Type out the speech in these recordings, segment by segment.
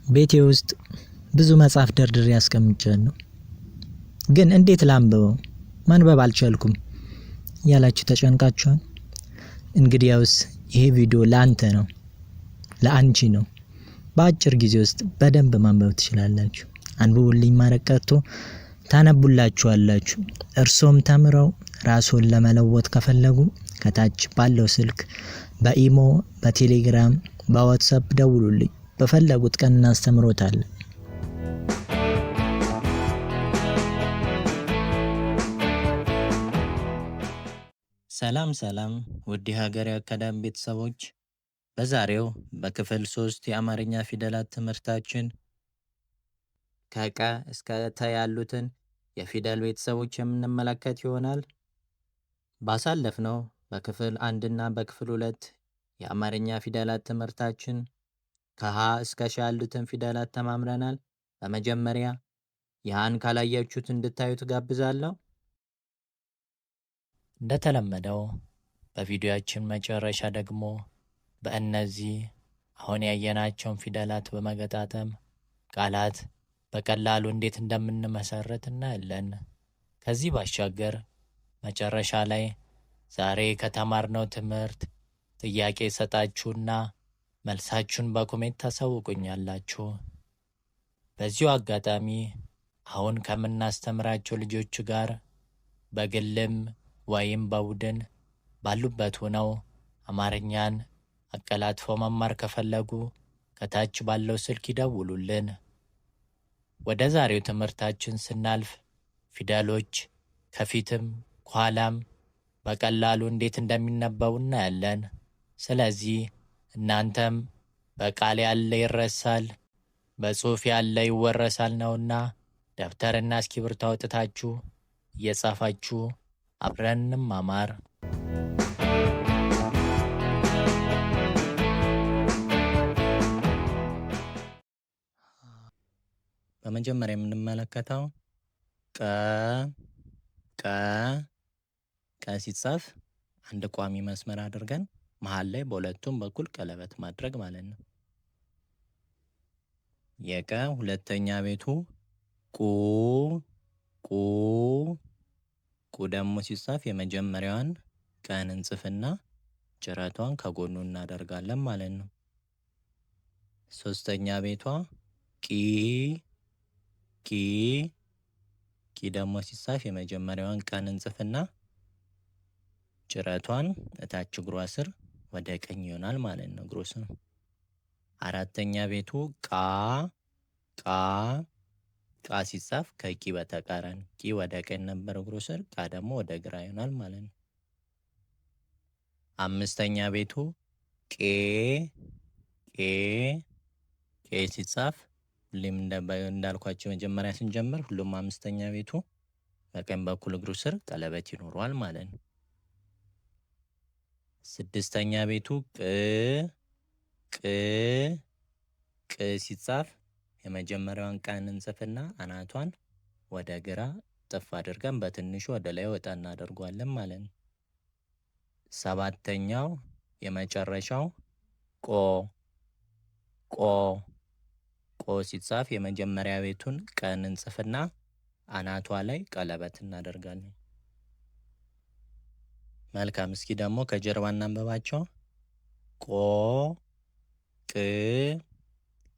ቤቴ ውስጥ ብዙ መጽሐፍ ደርድሬ አስቀምጫለሁ፣ ግን እንዴት ላንብበው? ማንበብ አልቻልኩም ያላችሁ ተጨንቃችኋል? እንግዲያውስ ይሄ ቪዲዮ ለአንተ ነው፣ ለአንቺ ነው። በአጭር ጊዜ ውስጥ በደንብ ማንበብ ትችላላችሁ። አንብቡልኝ ማለት ቀርቶ ታነቡላችኋላችሁ። እርሶም ተምረው ራስዎን ለመለወጥ ከፈለጉ ከታች ባለው ስልክ በኢሞ፣ በቴሌግራም፣ በዋትሳፕ ደውሉልኝ። በፈለጉት ቀን እናስተምሮታለን። ሰላም ሰላም ውድ የሀገሬ አካዳሚ ቤተሰቦች፣ በዛሬው በክፍል 3 የአማርኛ ፊደላት ትምህርታችን ከቀ እስከ ተ ያሉትን የፊደል ቤተሰቦች የምንመለከት ይሆናል። ባሳለፍነው በክፍል 1 እና በክፍል 2 የአማርኛ ፊደላት ትምህርታችን ከሀ እስከ ሸ ያሉትን ፊደላት ተማምረናል። በመጀመሪያ ይህን ካላያችሁት እንድታዩት ጋብዛለሁ። እንደተለመደው በቪዲዮአችን መጨረሻ ደግሞ በእነዚህ አሁን ያየናቸውን ፊደላት በመገጣጠም ቃላት በቀላሉ እንዴት እንደምንመሰርት እናያለን። ከዚህ ባሻገር መጨረሻ ላይ ዛሬ ከተማርነው ትምህርት ጥያቄ ሰጣችሁና መልሳችሁን በ comment ታሳውቁኛላችሁ። በዚሁ አጋጣሚ አሁን ከምናስተምራቸው ልጆች ጋር በግልም ወይም በቡድን ባሉበት ሆነው አማርኛን አቀላጥፈው መማር ከፈለጉ ከታች ባለው ስልክ ይደውሉልን። ወደ ዛሬው ትምህርታችን ስናልፍ ፊደሎች ከፊትም ከኋላም በቀላሉ እንዴት እንደሚነበቡ እናያለን። ስለዚህ እናንተም በቃል ያለ ይረሳል፣ በጽሑፍ ያለ ይወረሳል ነውና ደብተርና እስክሪብቶ አውጥታችሁ እየጻፋችሁ አብረን እንማማር። በመጀመሪያ የምንመለከተው ቀ ቀ ቀ ሲጻፍ አንድ ቋሚ መስመር አድርገን መሃል ላይ በሁለቱም በኩል ቀለበት ማድረግ ማለት ነው። የቀ ሁለተኛ ቤቱ ቁ ቁ ቁ ደግሞ ሲጻፍ የመጀመሪያዋን ቀን እንጽፍና ጭረቷን ከጎኑ እናደርጋለን ማለት ነው። ሶስተኛ ቤቷ ቂ ቂ ቂ ደግሞ ሲጻፍ የመጀመሪያዋን ቀን እንጽፍና ጭረቷን እታች እግሯ ስር ወደ ቀኝ ይሆናል ማለት ነው። እግሩ ስር። አራተኛ ቤቱ ቃ ቃ ቃ ሲጻፍ ከቂ በተቃራኒ ቂ ወደ ቀኝ ነበር እግሩ ስር፣ ቃ ደግሞ ወደ ግራ ይሆናል ማለት ነው። አምስተኛ ቤቱ ቄ ቄ ቄ ሲጻፍ ሁሌም እንዳልኳቸው መጀመሪያ ስንጀምር ሁሉም አምስተኛ ቤቱ በቀኝ በኩል እግሩ ስር ቀለበት ይኖረዋል ማለት ነው። ስድስተኛ ቤቱ ቅ ቅ ቅ ሲጻፍ የመጀመሪያዋን ቀን እንጽፍና አናቷን ወደ ግራ ጥፍ አድርገን በትንሹ ወደ ላይ ወጣ እናደርገዋለን ማለት ነው። ሰባተኛው የመጨረሻው ቆ ቆ ቆ ሲጻፍ የመጀመሪያ ቤቱን ቀን እንጽፍና አናቷ ላይ ቀለበት እናደርጋለን። መልካም። እስኪ ደግሞ ከጀርባ እናንበባቸው። ቆ ቅ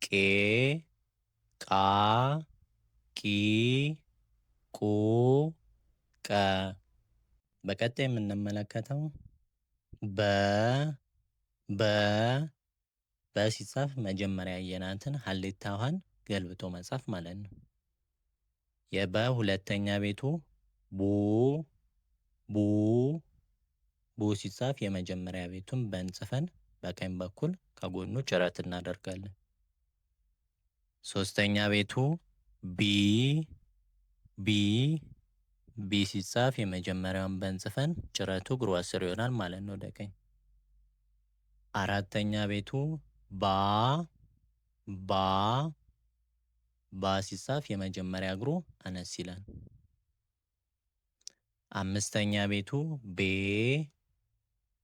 ቄ ቃ ቂ ቁ ቀ። በቀጣይ የምንመለከተው በ በ በ ሲጻፍ መጀመሪያ ያየናትን ሀሌታዋን ገልብጦ መጻፍ ማለት ነው። የበ ሁለተኛ ቤቱ ቡ ቡ ቡ ሲጻፍ የመጀመሪያ ቤቱን በን ጽፈን በቀኝ በኩል ከጎኑ ጭረት እናደርጋለን። ሶስተኛ ቤቱ ቢ ቢ ቢ ሲጻፍ የመጀመሪያውን በን ጽፈን ጭረቱ እግሯ ስር ይሆናል ማለት ነው ወደ ቀኝ። አራተኛ ቤቱ ባ ባ ባ ሲጻፍ የመጀመሪያ እግሩ አነስ ይላል። አምስተኛ ቤቱ ቤ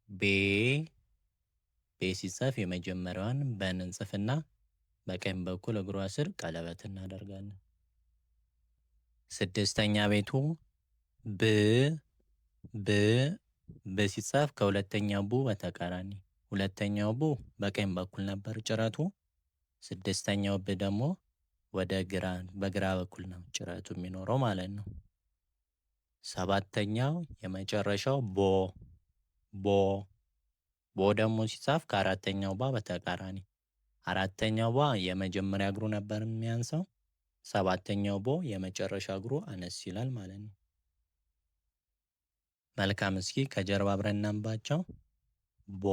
ቤ ቤ ሲጻፍ የመጀመሪያዋን በን እንጽፍና በቀኝ በኩል እግሯ ስር ቀለበት እናደርጋለን። ስድስተኛ ቤቱ ብ ብ ብ ሲጻፍ ከሁለተኛው ቡ በተቃራኒ፣ ሁለተኛው ቡ በቀኝ በኩል ነበር ጭረቱ። ስድስተኛው ብ ደግሞ ወደ ግራ በግራ በኩል ነው ጭረቱ የሚኖረው ማለት ነው። ሰባተኛው የመጨረሻው ቦ ቦ ቦ ደግሞ ሲጻፍ ከአራተኛው ባ በተቃራኒ፣ አራተኛው ባ የመጀመሪያ እግሩ ነበር የሚያንሰው። ሰባተኛው ቦ የመጨረሻ እግሩ አነስ ይላል ማለት ነው። መልካም፣ እስኪ ከጀርባ አብረን እናንባቸው። ቦ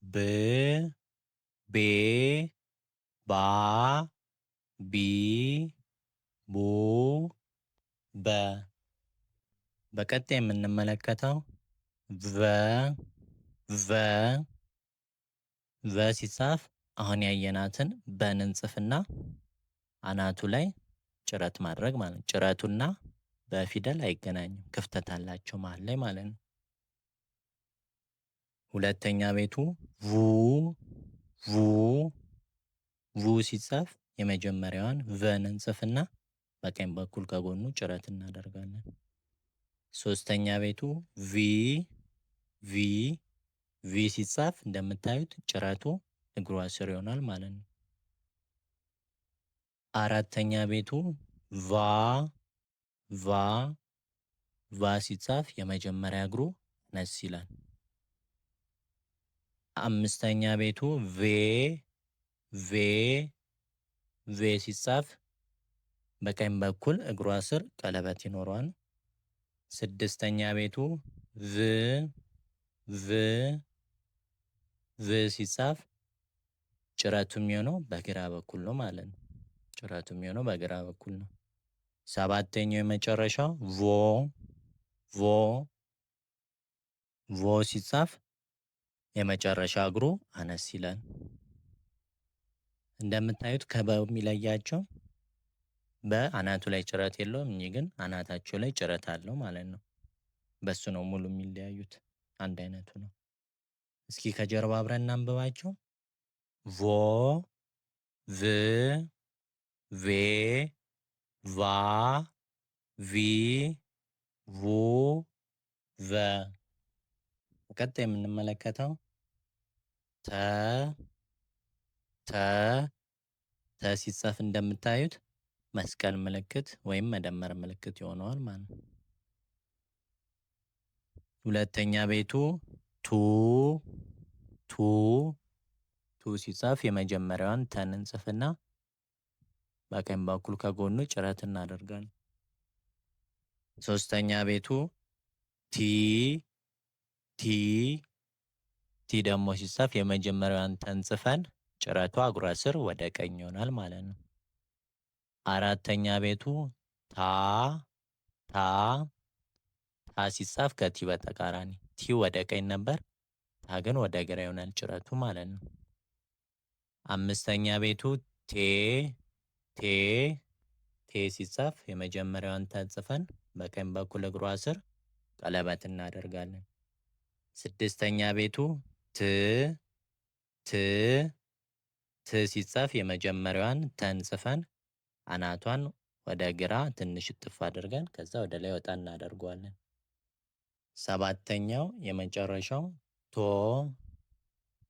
ብ ቤ ባ ቢ ቡ በ። በቀጣይ የምንመለከተው ቨ ቨ ቨ ሲጻፍ አሁን ያየናትን በን እንጽፍና አናቱ ላይ ጭረት ማድረግ ማለት ነው። ጭረቱና በፊደል አይገናኙም፣ ክፍተት አላቸው መሀል ላይ ማለት ነው። ሁለተኛ ቤቱ ቩ ቩ ቩ ሲጻፍ የመጀመሪያዋን ቨን እንጽፍና በቀኝ በኩል ከጎኑ ጭረት እናደርጋለን። ሶስተኛ ቤቱ ቪ ቪ ቪ ሲጻፍ እንደምታዩት ጭረቱ እግሯ ስር ይሆናል ማለት ነው። አራተኛ ቤቱ ቫ ቫ ቫ ሲጻፍ የመጀመሪያ እግሩ አነስ ይላል። አምስተኛ ቤቱ ቬ ቬ ቬ ሲጻፍ በቀኝ በኩል እግሯ ስር ቀለበት ይኖረዋል። ስድስተኛ ቤቱ ቭ ቭ ቭ ሲጻፍ ጭረቱ የሚሆነው በግራ በኩል ነው ማለት ነው። ጭረቱ የሚሆነው በግራ በኩል ነው። ሰባተኛው የመጨረሻው ቮ ቮ ቮ ሲጻፍ የመጨረሻ እግሩ አነስ ይላል። እንደምታዩት ከበ የሚለያቸው በአናቱ ላይ ጭረት የለውም። እኚህ ግን አናታቸው ላይ ጭረት አለው ማለት ነው። በሱ ነው ሙሉ የሚለያዩት፣ አንድ አይነቱ ነው። እስኪ ከጀርባ አብረን እናንብባቸው። ቮ ቭ ቬ ቫ ቪ ቩ ቨ። በቀጣይ የምንመለከተው ተ ተ ተ ሲጻፍ እንደምታዩት መስቀል ምልክት ወይም መደመር ምልክት ይሆነዋል ማለት ነው። ሁለተኛ ቤቱ ቱ ቱ ቱ ሲጻፍ የመጀመሪያዋን ተን እንጽፍና በቀኝ በኩል ከጎኑ ጭረት እናደርጋለን። ሶስተኛ ቤቱ ቲ ቲ ቲ ደግሞ ሲጻፍ የመጀመሪያዋን ተን ጽፈን ጭረቷ እግሯ ስር ወደ ቀኝ ይሆናል ማለት ነው። አራተኛ ቤቱ ታ ታ ታ ሲጻፍ ከቲ በተቃራኒ፣ ቲ ወደ ቀኝ ነበር፣ ታ ግን ወደ ግራ ይሆናል ጭረቱ ማለት ነው። አምስተኛ ቤቱ ቴ ቴ ቴ ሲጻፍ የመጀመሪያዋን ተን ጽፈን በቀኝ በኩል እግሯ ስር ቀለበት እናደርጋለን። ስድስተኛ ቤቱ ት ት ት ሲጻፍ የመጀመሪያዋን ተን ጽፈን አናቷን ወደ ግራ ትንሽ እጥፍ አድርገን ከዛ ወደ ላይ ወጣ እናደርገዋለን። ሰባተኛው የመጨረሻው ቶ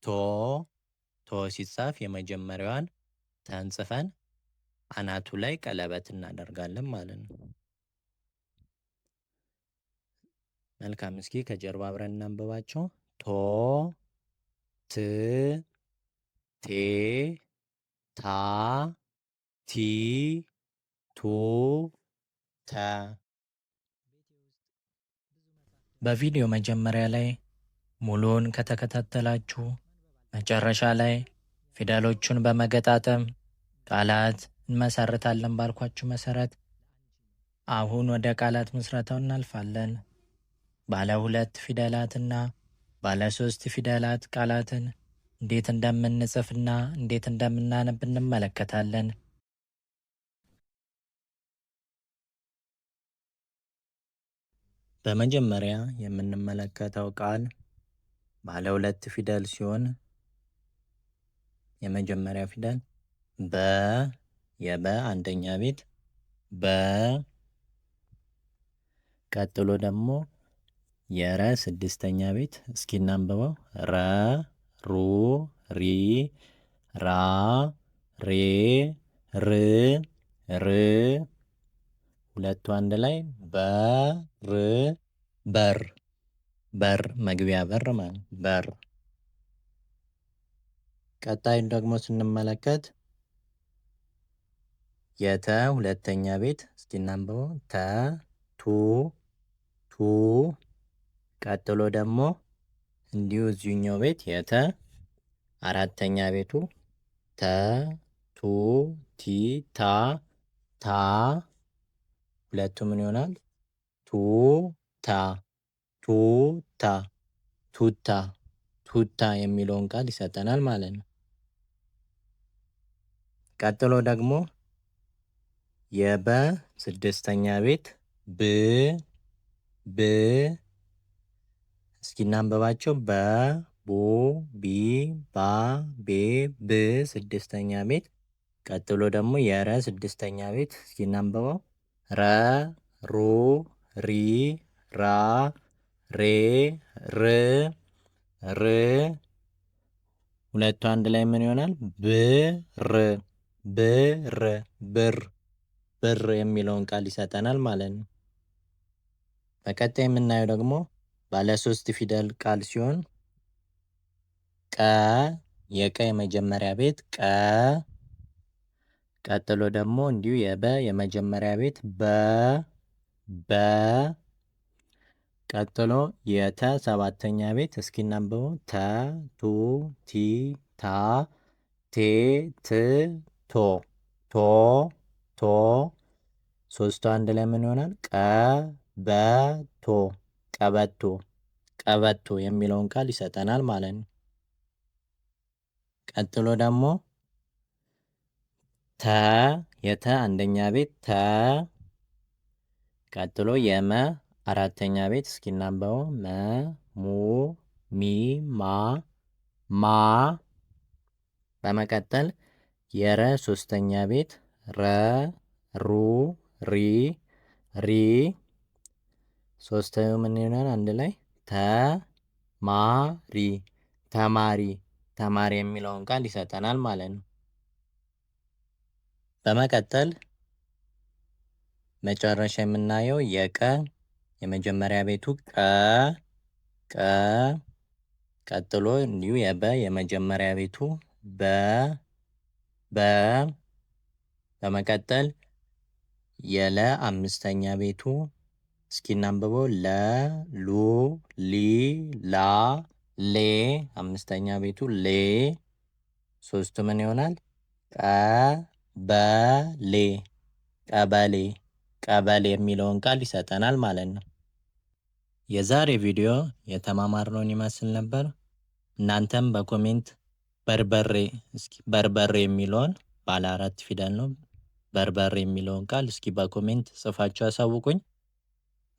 ቶ ቶ ሲጻፍ የመጀመሪያዋን ተን ጽፈን አናቱ ላይ ቀለበት እናደርጋለን ማለት ነው። መልካም፣ እስኪ ከጀርባ አብረን እናንብባቸው። ቶ ት ቴ ታ ቲ ቱ ተ። በቪዲዮ መጀመሪያ ላይ ሙሉውን ከተከታተላችሁ መጨረሻ ላይ ፊደሎቹን በመገጣጠም ቃላት እንመሰርታለን ባልኳችሁ መሰረት አሁን ወደ ቃላት ምስረታው እናልፋለን። ባለ ሁለት ፊደላትና ባለ ሶስት ፊደላት ቃላትን እንዴት እንደምንጽፍና እንዴት እንደምናነብ እንመለከታለን። በመጀመሪያ የምንመለከተው ቃል ባለ ሁለት ፊደል ሲሆን የመጀመሪያው ፊደል በ፣ የበ አንደኛ ቤት በ። ቀጥሎ ደግሞ የረ ስድስተኛ ቤት እስኪ እናንብበው። ረ፣ ሩ፣ ሪ፣ ራ፣ ሬ፣ ር፣ ር። ሁለቱ አንድ ላይ በር፣ በር፣ በር፣ መግቢያ በር ማለት በር። ቀጣዩን ደግሞ ስንመለከት የተ ሁለተኛ ቤት እስኪ እናንብበው። ተ፣ ቱ፣ ቱ። ቀጥሎ ደግሞ እንዲሁ እዚህኛው ቤት የተ አራተኛ ቤቱ ተ፣ ቱ፣ ቲ፣ ታ፣ ታ። ሁለቱ ምን ይሆናል? ቱ፣ ታ፣ ቱ፣ ታ፣ ቱታ፣ ቱታ የሚለውን ቃል ይሰጠናል ማለት ነው። ቀጥሎ ደግሞ የበ ስድስተኛ ቤት ብ፣ ብ። እስኪ እናንብባቸው። በ፣ ቡ፣ ቢ፣ ባ፣ ቤ፣ ብ ስድስተኛ ቤት። ቀጥሎ ደግሞ የረ ስድስተኛ ቤት እስኪ እናንብበው። ረ፣ ሩ፣ ሪ፣ ራ፣ ሬ፣ ር፣ ር። ሁለቱ አንድ ላይ ምን ይሆናል? ብር፣ ብር፣ ብር፣ ብር የሚለውን ቃል ይሰጠናል ማለት ነው። በቀጣይ የምናየው ደግሞ ባለ ሶስት ፊደል ቃል ሲሆን ቀ፣ የቀ የመጀመሪያ ቤት ቀ። ቀጥሎ ደግሞ እንዲሁ የበ የመጀመሪያ ቤት በ፣ በ። ቀጥሎ የተ ሰባተኛ ቤት እስኪ እናንብበው። ተ፣ ቱ፣ ቲ፣ ታ፣ ቴ፣ ት፣ ቶ፣ ቶ፣ ቶ። ሶስቱ አንድ ላይ ምን ይሆናል? ቀ፣ በ፣ ቶ፣ ቀበቶ፣ ቀበቶ የሚለውን ቃል ይሰጠናል ማለት ነው። ቀጥሎ ደግሞ ተ፣ የተ አንደኛ ቤት ተ። ቀጥሎ የመ አራተኛ ቤት እስኪ እናንብበው። መ፣ ሙ፣ ሚ፣ ማ፣ ማ። በመቀጠል የረ ሶስተኛ ቤት ረ፣ ሩ፣ ሪ፣ ሪ። ሶስተኛው ምን ይሆናል? አንድ ላይ ተማሪ፣ ተማሪ፣ ተማሪ የሚለውን ቃል ይሰጠናል ማለት ነው። በመቀጠል መጨረሻ የምናየው የቀ የመጀመሪያ ቤቱ ቀ፣ ቀ። ቀጥሎ እንዲሁ የበ የመጀመሪያ ቤቱ በ፣ በ። በመቀጠል የለ አምስተኛ ቤቱ እስኪ እናንብበው። ለ፣ ሉ፣ ሊ፣ ላ፣ ሌ። አምስተኛ ቤቱ ሌ። ሶስቱ ምን ይሆናል? ቀ፣ በ፣ ሌ፣ ቀበሌ፣ ቀበሌ የሚለውን ቃል ይሰጠናል ማለት ነው። የዛሬ ቪዲዮ የተማማርነውን ይመስል ነበር። እናንተም በ comment በርበሬ እስኪ በርበሬ የሚለውን ባለ አራት ፊደል ነው። በርበሬ የሚለውን ቃል እስኪ በ comment ጽፋችሁ አሳውቁኝ።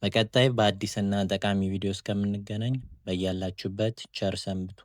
በቀጣይ በአዲስና ጠቃሚ ቪዲዮ እስከምንገናኝ በያላችሁበት ቸር ሰንብቱ።